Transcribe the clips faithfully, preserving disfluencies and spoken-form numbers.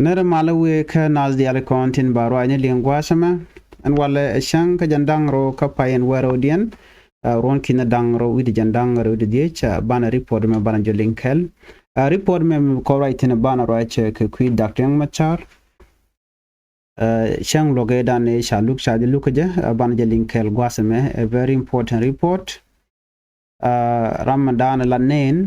Nɛrɛ malä wëë kä naath diaal kɔn tin ba ruaacni liŋ gua̱a̱th ɛmɛ. Ɛn walɛ ɛ cäŋ kä jɛn da̱ŋ rɛw kä pay in wäl rɛwdiɛn. Ruɔ̱n ki̱n da̱ŋ rɛw wi̱cdɛ jɛn da̱ŋ rɛw wi̱cdɛ dhieec, banɛ report mɛ banɛ jɛ liŋ kɛɛl. Report mɛ mi kɔn ruac thi̱n banɛ ruac kɛ kui̱ Doctor Riek Machar. Cäŋ luɔ̱k ëëdan ëë ca luk ca jɛ luk kä jɛ, banɛ jɛ liŋ kɛɛl gua̱a̱th ɛmɛ, a very important report. Ram mi da̱a̱n la nɛn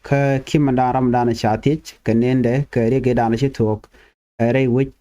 kä ki̱m mi da̱a̱n ram mi da̱a̱n ca thiec kɛ nɛndɛ kɛ riɛk ëëdan ci thuɔ̱k rɛy wec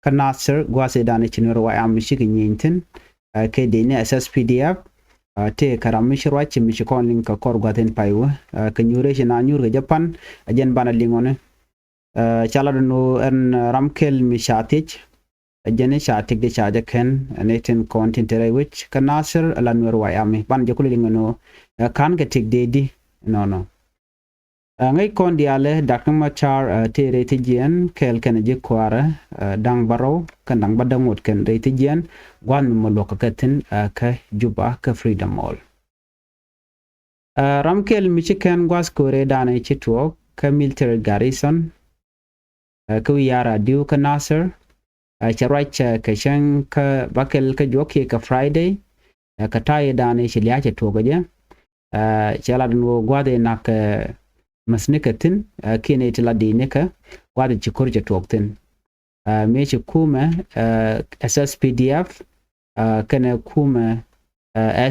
kä Nasir gua̱a̱th ëëdan ci Nuer White Army cikɛ nyieny thi̱n. Kɛ dec ni SSPDF tëë kɛ ram mi ci ruac ci mi ci kɔn liŋ kɛ kɔr gua̱a̱th in pay wä kɛ nyuur ëë ci na nyuur kɛ jɛ pan. A jɛn banɛ liŋ ɔni. Ca lat ɛn ɣöö ɛn ram kɛl mi ca thiec. Ɛ jɛn i̱ ca tëkdɛ ca jɛ kɛn ɛn i̱ tin kɔn tin te rɛy wec kä Nasir ɛ la Nuer White Army. Banɛ jɛ kulɛ liŋ ɛn ɣöö ɛ ka̱n kɛ tëkdɛ di nɔnɔ. Ɛ ŋäc kɔn diaalɛ Doctor Riek Machar ɛ tëë rɛy thiec jiɛn kɛɛl kɛn ji̱ kua̱rä ɛ da̱ŋ bärɔw kɛn da̱ŋ bädäŋ ŋot kɛn rɛy thiec jiɛn gua̱a̱th mi mɔ luɔ̱k kɛ kɛ thi̱n ɛ kä Juba kä Freedom Hall. Ram kɛl mi ci kɛn gua̱a̱th ko̱rɛ danɛ ci tuɔɔk kä military garrison kä wi̱i̱ ya̱r a diw kä Nasir. Cɛ ruac kɛ cäŋ kä bäkɛl kä juɔk kiɛ kɛ Friday. Kɛ ta̱a̱ i̱ danɛ ci lia̱a̱ cɛ tuɔɔk kɛ jɛ. Cɛ lat in wä gua̱a̱th i̱ nak mäthnikɛ thi̱n kiɛ nɛy ti la di̱i̱nikɛ gua̱a̱th i̱ ci ko̱r cɛ tuɔɔk thi̱n. Mëë ci kumɛ SSPDF kɛnɛ kumɛ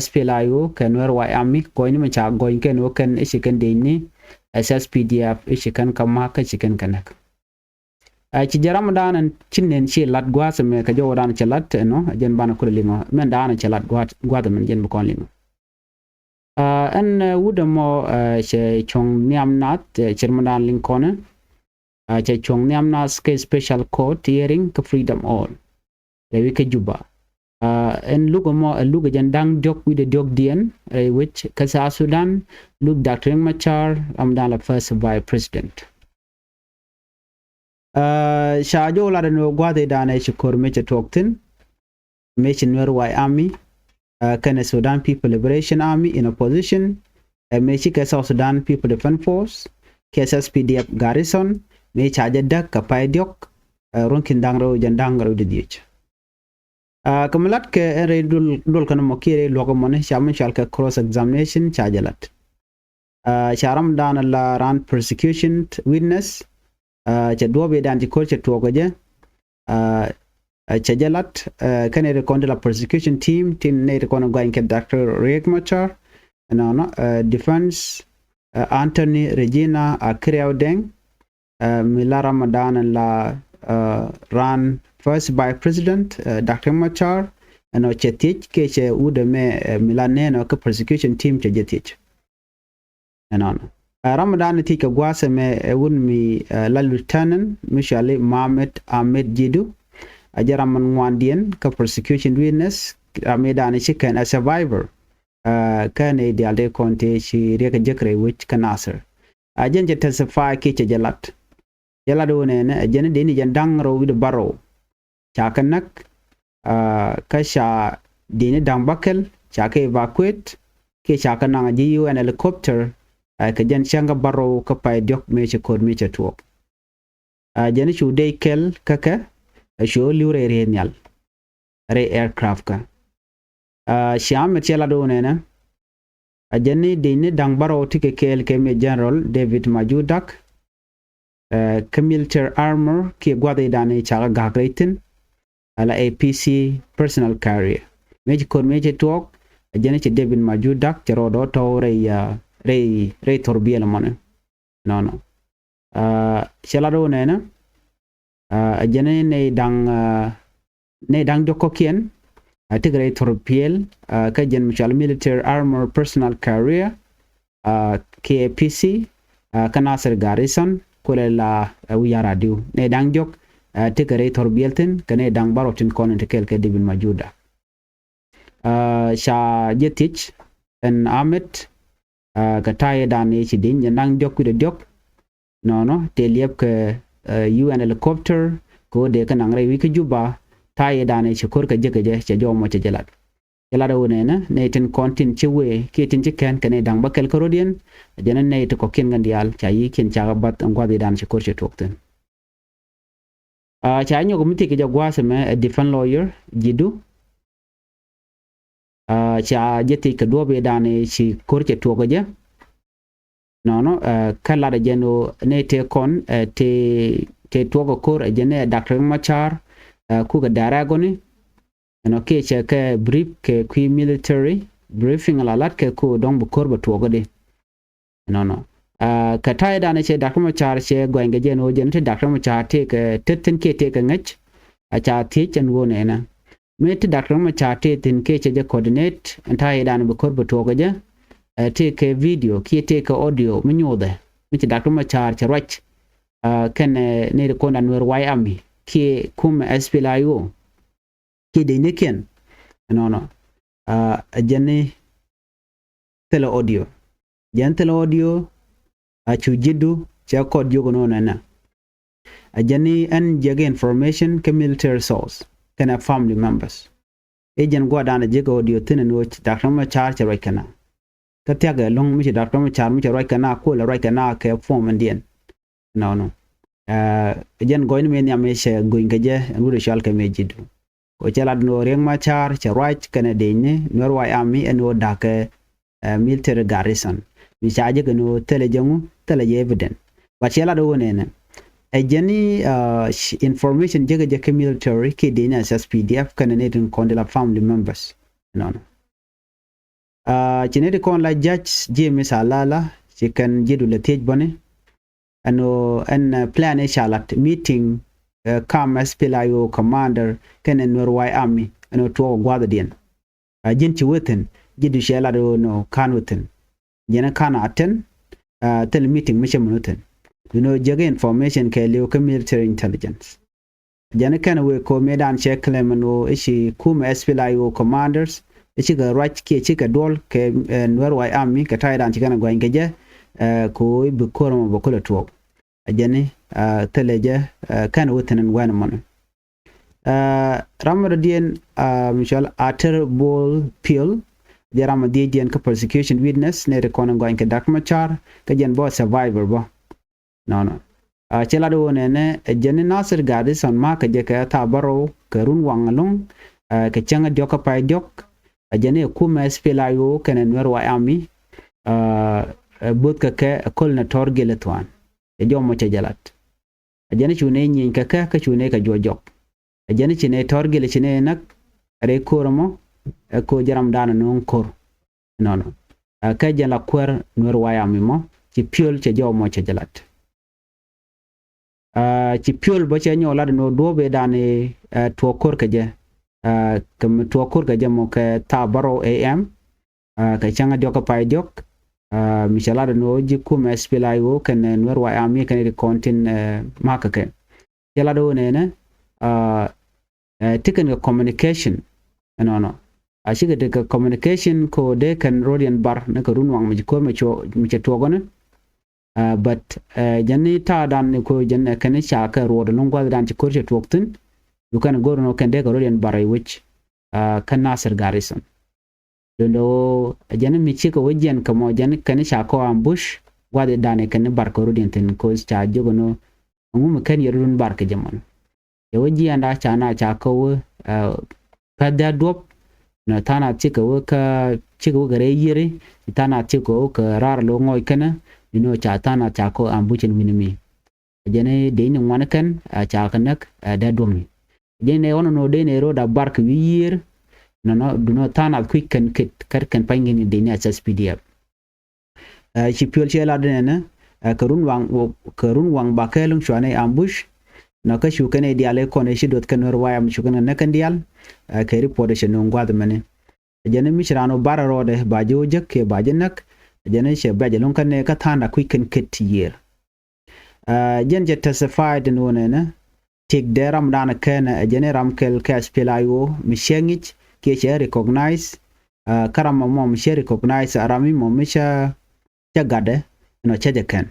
SPLA-IO kɛ Nuer White Army gɔ̱nyni mi ca gɔ̱ny kɛn wä kɛn i̱ ci kɛn dec ni SSPDF i̱ ci kɛn kä ma̱k kä ci kɛn kɛ näk. Ci jɛ ram dan ci nɛn ci lat gua̱a̱th ɛmɛ kɛ jɔwä dan ci lat ɛnɔ jɛn banɛ kulɛ liŋɔ mɛn dan ci lat gua̱a̱th ɛmɛ jɛn bi kɔn liŋɔ. Ɛn wut ɛmɔ cɛ cuɔ̱ŋ nhiam nath cɛ ri mɛ dan liŋ kɔnɛ. Cɛ cuɔ̱ŋ nhiam nath kɛ special court hearing kä Freedom Hall rɛy wec kä Juba. Ɛn luk ɛmɔ ɛ luk ɛ jɛn da̱ŋ diɔ̱k wi̱cdɛ diɔ̱k diɛn rɛy wec kä South Sudan. Luk Doctor Riek Machar ram dan la first vice president. Ca jɔw lat ɛn ɣöö gua̱a̱th i̱ danɛ ci ko̱r mëë cɛ tuɔɔk thi̱n. Mëë ci Nuer White Army kɛnɛ Sudan People Liberation Army in opposition. Ɛ mëë ci kɛ South Sudan People Defense Force kɛ SSPDF garrison mëë ca jɛ däk kɛ pay diɔ̱k. Ruɔ̱n ki̱n da̱ŋ rɛw jɛn da̱ŋ rɛw di dhiec. Kɛ mi lat kɛ ɛn rɛy duɔl kɛn mɔ kiɛ rɛy luɔk mɔni ca mi cual kɛ cross examination ca jɛ lat. Ca ram dan la ran prosecution witness. Cɛ duɔ̱ɔ̱p i̱ dan ci ko̱r cɛ tuɔɔk kɛ jɛ. Cɛ jɛ lat kɛn i̱ ri kɔn ti la prosecution team tin nɛy ri kɔn guany kɛ Doctor Riek Machar. Nɔnɔ defense attorney Regina Akiriaw Deng. Mi la Ramadan la ran first vice president Doctor Machar. Ɛnɔ cɛ thiec kɛ cɛ wut ɛmɛ mi la nɛnɔ kä prosecution team cɛ jɛ thiec. Ɛnɔnɔ Ramadan ni thiec kɛ gua̱a̱th ɛmɛ ɛ wut mi la lieutenant mi cuali Mohamed Ahmed Jidu. A jɛ ram min ŋuandiɛn kä prosecution witness ram mi dan ci kɛn a survivor. Kä nɛy diaal ti kɔn ti ci riɛk a jek rɛy wec kä Nasir. A jɛn cɛ testify kiɛ cɛ jɛ lat. Jɛ lat wä nɛnɛ a jɛn dee ni jɛn da̱ŋ rɛw wi̱cdɛ bärɔw. Ca kɛ näk kä ca dee ni da̱ŋ bäkɛl ca kɛ evacuate kiɛ ca kɛ naŋ a ji̱ U N helicopter. Kɛ jɛn cäŋ kä bärɔw kä pay diɔ̱k mëë cɛ ko̱r mëë cɛ tuɔɔk. A jɛn cu dee kɛl kä kɛ a cu li̱w rɛy riey nhial rɛy aircraft kä. Ci Ahmed cɛ lat wä nɛnɛ a jɛn ni dec ni da̱ŋ bärɔw ti kɛ kɛɛl kɛ mi General David Majur Dak. Kä military armor kiɛ gua̱th i̱ dan i̱ cakɛ ga̱k rɛy thi̱n. Ala A P C personal carrier mëë ci ko̱r mëë ci tuɔɔk. A jɛn ci David Majur Dak cɛ rɔɔdɔ tɔ̱w rɛy rɛy rɛy thor biɛl mɔni. Nɔnɔ cɛ lat wä nɛnɛ. A jɛn ni nɛy da̱ŋ nɛy da̱ŋ diɔ̱k kɔ̱kiɛn a tekɛ rɛy thor piɛl. Kä jɛn mi cual military armor personal carrier K A P C kä Nasir garrison kulɛ la wi̱i̱ ya̱r adiw nɛy da̱ŋ diɔ̱k. Tekɛ rɛy thor biɛl thi̱n kɛ nɛy da̱ŋ bärɔw tin kɔn in te kɛɛl kɛ David Majur Dak. Ca jɛ thiec ɛn Ahmed kɛ ta̱a̱ i̱ dan i̱ ci di̱ny jɛ naŋ diɔ̱k kui̱dɛ diɔ̱k. Nɔnɔ tëë liɛp kɛ U N helicopter kɛ ɣöö dee kɛ naŋ rɛy wi̱c kä Juba. Ta̱a̱ i̱ dan i̱ ci ko̱r kɛ jek kɛ jɛ cɛ jɔw mɔ cɛ jɛ lat. Cɛ lat ɛ wä nɛnɛ nɛy tin kɔn tin ci wee kiɛ tin ci kɛn kɛ nɛy da̱ŋ bäkɛl kä rɔ̱diɛn. Jɛn nɛy ti kɔ̱kiɛn kɛn diaal ca yi̱kiɛn cakɛ bath ɛn gua̱th i̱ dan ci ko̱r cɛ tuɔɔk thi̱n. Ca nyɔk mi thiec kɛ jɛ gua̱a̱th ɛmɛ ɛ defense lawyer ji̱du. Ca jɛ thiec kɛ duɔ̱ɔ̱p ëë dan ëë ci ko̱r cɛ tuɔɔk kɛ jɛ. Nɔnɔ kä lat ɛ jɛn ɣöö nɛ tëë kɔn tëë tëë tuɔɔk kɛ ko̱r ɛ jɛn ɛ Doctor Machar kukɛ da̱rɛ agɔni. Ɛnɔ kiɛ cɛ kɛ brief kɛ kui̱ military briefing la lat kɛ ko̱r dɔ̱ŋ bi ko̱r bɛ tuɔɔk kɛ di. Nɔnɔ kɛ ta̱yɛ dan cɛ Doctor Machar cɛ gɔny kɛ jɛn ɣöö jɛn ti Doctor Machar tëë kɛ tet thin kiɛ tëë kɛ ŋäc. A ca thiec ɛn ɣöö nɛnɛ mi ti Doctor Machar tëë thin kiɛ cɛ jɛ coordinate ɛn ta̱yɛ dan bi ko̱r bi tuɔɔk kɛ jɛ. Tëë kɛ video kiɛ tëë kɛ audio mi nyothɛ mi ci Doctor Machar cɛ ruac kɛn ni ri kɔn da Nuer White Army kiɛ kumɛ S P L A I O. Kiɛ dec ni kiɛn nɔnɔ a jɛn ni thilɛ audio. Jɛn thilɛ audio a cu ji̱du cɛ kɔt jiök nɔnɔ nɛ. A jɛn ni ɛn jiäk information kä military source kɛnɛ family members. I̱ jɛn gua̱dan a jiäk audio thi̱n ɛn ɣöö Doctor Machar cɛ ruac kɛn a kä thia̱k ɛlɔ̱ŋ mi ci Doctor Machar mi cɛ ruac kɛn a kuɔl ɛ ruac kɛn a kɛ form ɛn diɛn. Nɔnɔ jɛn gɔ̱ny ni mëë nhiam mëë cɛ gɔ̱ny kɛ jɛ ɛn wut ɛ cɔal kɛ mëë ji̱du. Kɛ cɛ lat ni ɣöö Riek Machar cɛ ruac kɛnɛ dec ni Nuer White Army ɛn ɣöö da̱kɛ military garrison mi ca jɛ kɛ ni ɣöö thilɛ jɛ ŋu thilɛ jɛ evident. But cɛ lat ɣöö nɛnɛ ɛ jɛn ni information jɛ kɛ jɛ kɛ military kiɛ dec ni S S P D F kɛnɛ ni tin kɔn di la family members. Nɔnɔ ci ni ti kɔn la Judge James Alala ci kɛn ji̱du lɛ thiec bäni. Ɛn ɣöö ɛn plan i̱ ca lat meeting kam S P L A I O commander kɛnɛ Nuer White Army ɛn ɣöö tuɔɔk gua̱a̱thdiɛn. A ji̱n ci wä thi̱n ji̱du cɛ lat ɣöö nɔ ka̱n wä thi̱n. Jɛn ka̱n a tɛn thil meeting mi cɛ män wä thi̱n. Duundɛ ɣöö jiäk information kɛɛliw kä military intelligence. Jɛn kɛn wëë ko̱o̱m mëëdan cɛ claim ɛn ɣöö i̱ ci kumɛ S P L A I O commanders i̱ cikɛ ruac kiɛ cikɛ duɔl kɛ Nuer White Army kɛ ta̱ydan ci kɛn a gua̱ny kɛ jɛ kɛ ɣöö i̱ bi ko̱r ɛmɔ bɛ kulɛ tuɔɔk. A jɛn i̱ thilɛ jɛ kɛn wä thi̱n ɛn wɛn ɛmɔni. Ram mi dɔ̱diɛn mi cɔal Ater Bol Piöl jɛ ram mi dhiecdiɛn kä prosecution witness nɛ ti kɔn in gɔny kɛ Doctor Machar kä jɛn bä survivor bä. Nɔnɔ cɛ lat ɣöö nɛnɛ ɛ jɛn ni Nasir Garrison ma̱a̱kä jɛ kɛ thaa bärɔw kɛ run waŋ ɛlɔ̱ŋ kɛ cäŋ diɔ̱k kä pay diɔ̱k. Ɛ jɛn ni ɛ kumɛ S P L A I O kɛnɛ Nuer White Army bo̱th kɛ kɛ ɛ köl nɛ tɔ̱r gilɛ thuan. Ɛ jɔmɔ cɛ jɛ lat. Ɛ jɛn cu nɛ nyieny kɛ kɛ kä cu nɛ kɛ juɔc jɔk. Ɛ jɛn ci nɛ tɔ̱r gilɛ ci nɛ näk rɛy ko̱r ɛmɔ ɛ ko̱r jɛ ramdan ɛ no̱o̱ŋ ko̱r. Nɔnɔ ɛ kɛ jɛn la kuäär Nuer White Army mɔ ci Piöl cɛ jɔmɔ cɛ jɛ lat. Ci Piöl bä cɛ nyɔk lat ni ɣöö duɔ̱ɔ̱p ëëdan ɛ tuɔɔk ko̱r kɛ jɛ kɛ mi tuɔɔk ko̱r kɛ jɛ mɔ kɛ thaa bärɔw A M kɛ cäŋ diɔ̱k kä pay diɔ̱k. Mi cɛ lat ni ɣöö ji̱ kumɛ S P L A I O kɛnɛ Nuer White Army kɛnɛ ti kɔn tin ma̱a̱kä kɛ cɛ lat ɣöö nɛnɛ ti kɛn kɛ communication. Ɛnɔnɔ a cikɛ ti kɛ communication kɛ ɣöö dee kɛn ro̱diɛn bar ni kɛ run waŋ mi ci ko̱r mi cɛ tuɔɔk ɣɔni. But jɛn ni ta̱a̱dan ni ko̱ jɛn ɛ kɛn ca kɛ ruɔɔd ɛlɔ̱ŋ gua̱thdan ci ko̱r cɛ tuɔɔk thi̱n. Cu kɛn go̱r nɔ kɛn dee kɛ ro̱diɛn bar i̱ wec kä Nasir Garrison. Duundɛ ɣöö jɛn mi cikɛ wä jiɛn kɛ mɔ jɛn kɛn ca kɔ ambush gua̱thdan i̱ kɛn bar kɛ ro̱diɛn thi̱n ko̱ ca jiök ɛn ɣöö ɛŋu mi kɛn yɛ ro̱dun bar kɛ jɛ mɔn. Cɛ wä jiɛɛnda ca na ca kä wä päth dee duɔ̱p. Nɔ tha̱a̱ŋ nath cikɛ wä kä cikɛ wä kɛ rɛy yiëri. Tha̱a̱ŋ nath cikɛ wä kɛ raar lo̱ ŋɔc kɛnɛ. Inɔ ca tha̱a̱ŋ nath ca kä ambush ɛn wi̱ni mi. Ɛ jɛn i̱ dec ni ŋuan kɛn a ca kɛ näk ɛ dee duɔ̱pni. Ɛ jɛn i̱ nɛ ɣɔn nɔ dec ni ro̱d a bar kɛ wi̱i̱ yiëër. Nɔnɔ duundɛ tha̱a̱ŋ nath kui̱c kɛn ket kɛn pany kɛn i̱ dec ni a S S P D F. Ci Piöl cɛ lat nɛnɛ kɛ run waŋ kɛ run waŋ ba kɛɛl in cuanɛ ambush. Nɔ kä cu kɛn i̱ diaal i̱ kɔn i̱ ci duɔth kɛn Nuer White Army cu kɛn kɛ näk kɛn diaal. Kɛ report i̱ cɛ no̱o̱ŋ gua̱th mɛni. Ɛ jɛn i̱ mi ci raan wä bar rɔɔdɛ ba ji̱ wä jäk kiɛ ba ji̱ näk. Ɛ jɛn i̱ cɛ bɛc ɛlɔ̱ŋ kɛn nɛ kä tha̱a̱ŋda kui̱c kɛn ket ti yiëër. Jɛn cɛ testify tin wä nɛnɛ tiek dee ramdan kɛnɛ ɛ jɛn i̱ ram kɛl kɛ S P L A I O mi cɛ ŋic kiɛ cɛ recognize. Kä ram mɔ mɔ mi cɛ recognize a ram i̱ mɔ mi cɛ cä gatdɛ ɛnɔ cä jɛ kɛn.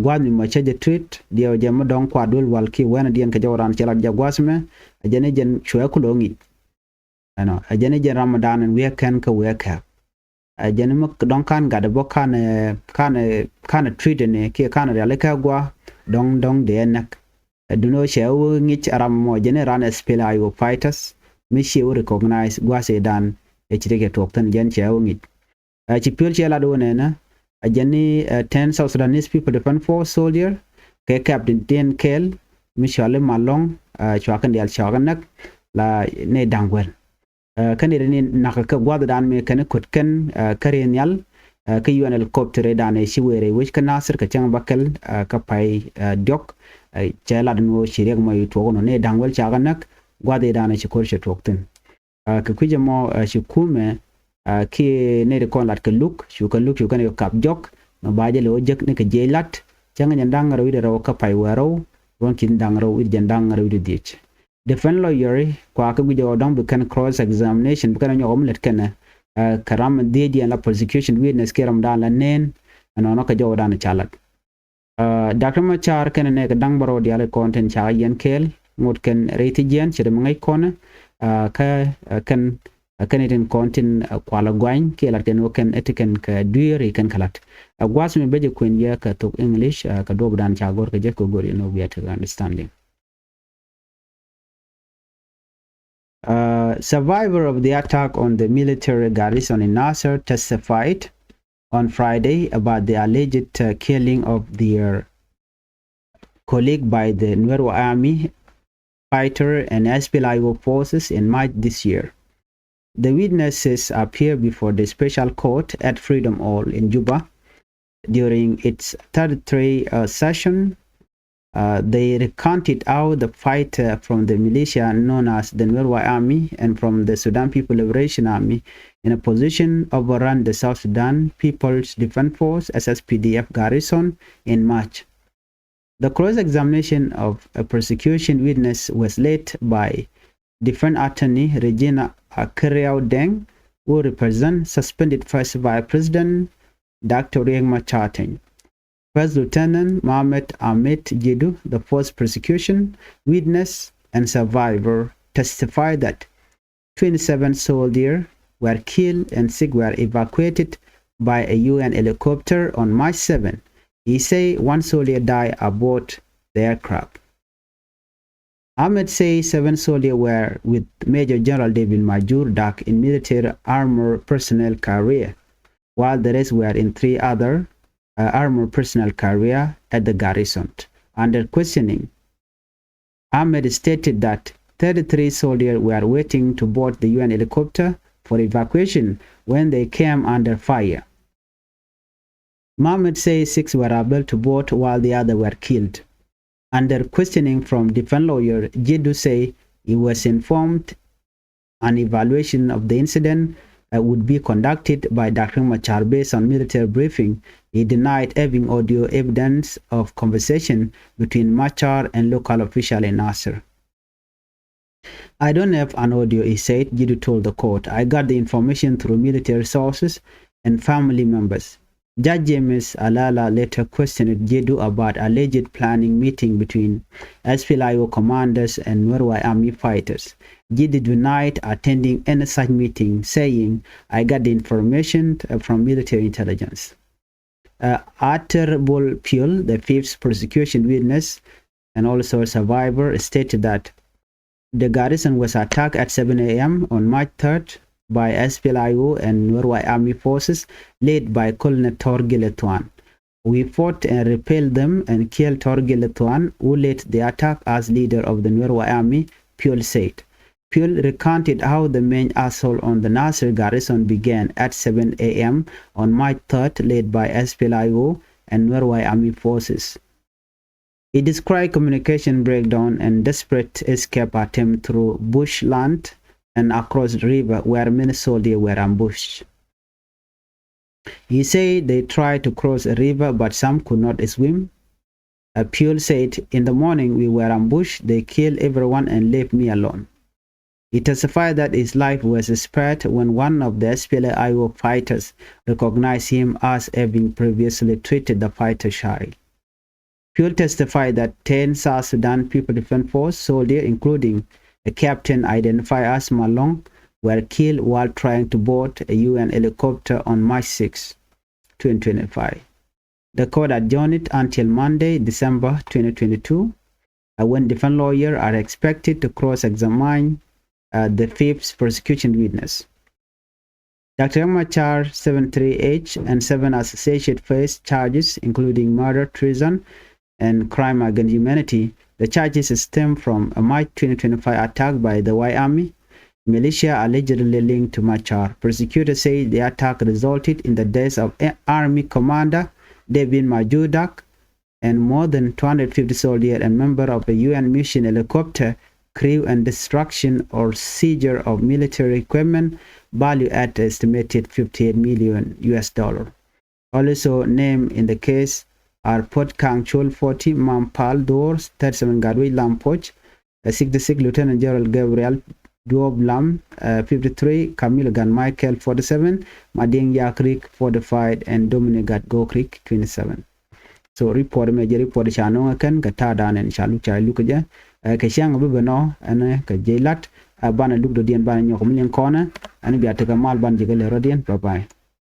Gua̱a̱th mi mɔ cä jɛ treat diɛw jɛ mi dɔ̱ŋ kua̱r duel wal kiɛ wɛnɛ diɛn kɛ jɔw raan cɛ lat jɛ gua̱a̱th mɛ. Ɛ jɛn i̱ jɛn cuɛ kulɛ ŋic. Ɛnɔ ɛ jɛn i̱ jɛn ramdan ɛn wi̱i̱ ɛ kɛn kä wi̱i̱ ɛ kɛ̈ɛ̈k. Ɛ jɛn i̱ mi dɔ̱ŋ ka̱n gatdɛ bä ka̱n ka̱n ka̱n treat ɛn kiɛ ka̱n riali kɛ gua̱a̱ dɔ̱ŋ dɔ̱ŋ dee ɛ näk. Ɛ duŋni ɣöö cɛ wä ŋi̱c ɛ ram mɔ jɛn i̱ ran ɛ SPLA-IO fighters mi ciɛ wä recognize gua̱a̱th ëëdan ɛ ci tekɛ tuɔɔk thi̱n, jɛn cɛ wä ŋi̱c. Ɛ ci piöl cɛ lat wä nɛnɛ ɛ jɛn i̱ ɛ ten South Sudanese People Defense Force soldier kɛ Captain Diɛn Kɛɛl mi cɔal i̱ Malɔŋ, ɛ cua kɛn diaal cua kɛ näk la nɛy da̱ŋ wäl. Ɛ kä nɛy ti ni nakä kɛ gua̱thdan mi kɛn i̱ kut kɛn ɛ kä riey nhial ɛ kä U N helicopter ëëdan ɛ ci wëë rɛy wec kä Nasir kɛ cäŋ bäkɛl ɛ kä pay ɛ diɔ̱k. Ɛ cɛ lat ni ɣöö ci Riɛk Mac Yuuc tuɔɔk inɔ nɛy da̱ŋ wäl cua kɛ näk gua̱th ëëdan ɛ ci ko̱r cɛ tuɔɔk thi̱n. Ɛ kɛ kui̱cä mɔ ɛ ci kumɛ ɛ kiɛ nɛy ti kɔn lat kɛ luk, cu kɛ luk, cu kɛn kɛ kap jɔk mi ba jɛ lɛ wä jek ni kɛ jiɛc lat cäŋ jɛn da̱ŋ rɛw wi̱cdɛ rɛw kä pay wäl rɛw ruɔ̱n ki̱n da̱ŋ rɛw wi̱cdɛ jɛn da̱ŋ rɛw wi̱cdɛ dhiec. Defense lawyer kua kɛ guic ɛ ɣöö dɔ̱ŋ bi kɛn cross examination, bi kɛn ɛ nyɔk ɛ mi lät kɛnɛ ɛ kɛ ram mi dhiecdiɛn la prosecution witness kiɛ ramdan la neen ɛnɔnɔ kɛ jɔwdan ca lat. Ɛ Doctor Machar kɛnɛ nɛɛkɛ da̱ŋ bärɔw diaal kɔn tin ca yɛn kɛɛl ŋot kɛn rɛy thi̱jiɛn ce̱t mi ŋäc kɔn ɛ kä ɛ kɛn ɛ kɛn itin kɔn tin ɛ kualɛ guany kiɛ lat kɛn wä kɛn ɛ ti kɛn kɛ dui̱r i̱ kɛn kɛ lat. Ɛ gua̱a̱th mi bä jɛ kuën yɛ kɛ thok English ɛ kɛ duɔ̱ɔ̱pdan ca go̱r kɛ jɛ kɛ go̱r yɛn wä bia tekɛ understanding. Uh, survivor of the attack on the military garrison in Nasser testified on Friday about the alleged uh, killing of their colleague by the Nuer Army fighter and S P L A I O forces in March this year. The witnesses appear before the special court at Freedom Hall in Juba during its thirty-three uh, session. Uh, they recounted how the fight uh, from the militia known as the Nuer White Army and from the Sudan People Liberation Army in a position overrun the South Sudan People's Defense Force, S S P D F, garrison in March. The cross-examination of a prosecution witness was led by Defense Attorney Regina Akeriau Deng, who represents suspended First Vice President Doctor Riek Machar Teny. First Lieutenant Mohamed Ahmed Jedu, the first prosecution witness and survivor, testified that twenty-seven soldiers were killed and six were evacuated by a U N helicopter on March seven. He said one soldier died aboard the aircraft. Ahmed said seven soldiers were with Major General David Majur Dak in military armor personnel carrier, while the rest were in three other uh, armor personnel carrier at the garrison. Under questioning, Ahmed stated that thirty-three soldiers were waiting to board the U N helicopter for evacuation when they came under fire. Mohamed says six were able to board while the others were killed. Under questioning from defense lawyer, Jedu say he was informed an evaluation of the incident uh, would be conducted by Doctor Machar based on military briefing. He denied having audio evidence of conversation between Machar and local official in Nasser. "I don't have an audio," he said. Jedu told the court. "I got the information through military sources and family members." Judge James Alala later questioned Jedu about alleged planning meeting between S P L A I O commanders and Nuer White Army fighters. Jedu denied attending any such meeting, saying, "I got the information uh, from military intelligence." Uh, Arthur Bol Piol, the fifth prosecution witness and also a survivor, stated that the garrison was attacked at seven a m on March third by S P L A I O and Nuer White Army forces led by Colonel Torgile Thuan. "We fought and repelled them and killed Torgile Thuan, who led the attack as leader of the Nuer White Army," Piol said. Piol recounted how the main assault on the Nasir garrison began at seven a m on March third, led by S P L A I O and Nuer White Army forces. He described communication breakdown and desperate escape attempt through bush land and across river where many soldiers were ambushed. He said they tried to cross a river, but some could not swim. Uh, Piol said, "In the morning we were ambushed, they killed everyone and left me alone." He testified that his life was spared when one of the S P L A I O fighters recognized him as having previously treated the fighter child. Piol testified that ten South Sudan People Defense Force soldiers, including a captain identified as Malong, were killed while trying to board a U N helicopter on March sixth, twenty twenty-five. The court adjourned until Monday, December twenty twenty-two, uh, when defense lawyer are expected to cross-examine uh, the fifth prosecution witness. Doctor Machar, seven three H and seven associated face charges, including murder, treason, and crime against humanity. The charges stem from a March twenty twenty-five attack by the White Army militia allegedly linked to Machar. Prosecutors say the attack resulted in the death of a- Army Commander David Majudak and more than two hundred fifty soldiers and member of a U N mission helicopter crew and destruction or seizure of military equipment valued at estimated fifty-eight million U S dollar. Also named in the case are Port Kang Chol forty, Mam Pal Dor, thirty-seven Gatway Lam Poch, uh, sixty-six Lieutenant General Gabriel Duob Lam, uh, fifty-three, Camilo Gan Michael, forty-seven, Mading Yak Rik, forty-five, and Dominic Gat Gok Rik, twenty-seven. So report mɛ jɛ report ca nɔŋ kɛn kɛ ta̱a̱ danɛ ca luk ca luk kɛ jɛ, uh, kɛ cäŋ bi bɛ nɔ ɛn kɛ jɛ lat, uh, banɛ luk dɔ̱diɛn banɛ nyɔk mi liŋ kɔnɛ ɛn bia tekɛ mal banɛ jɛ kɛ lɛ rɔ̱diɛn. Bye bye.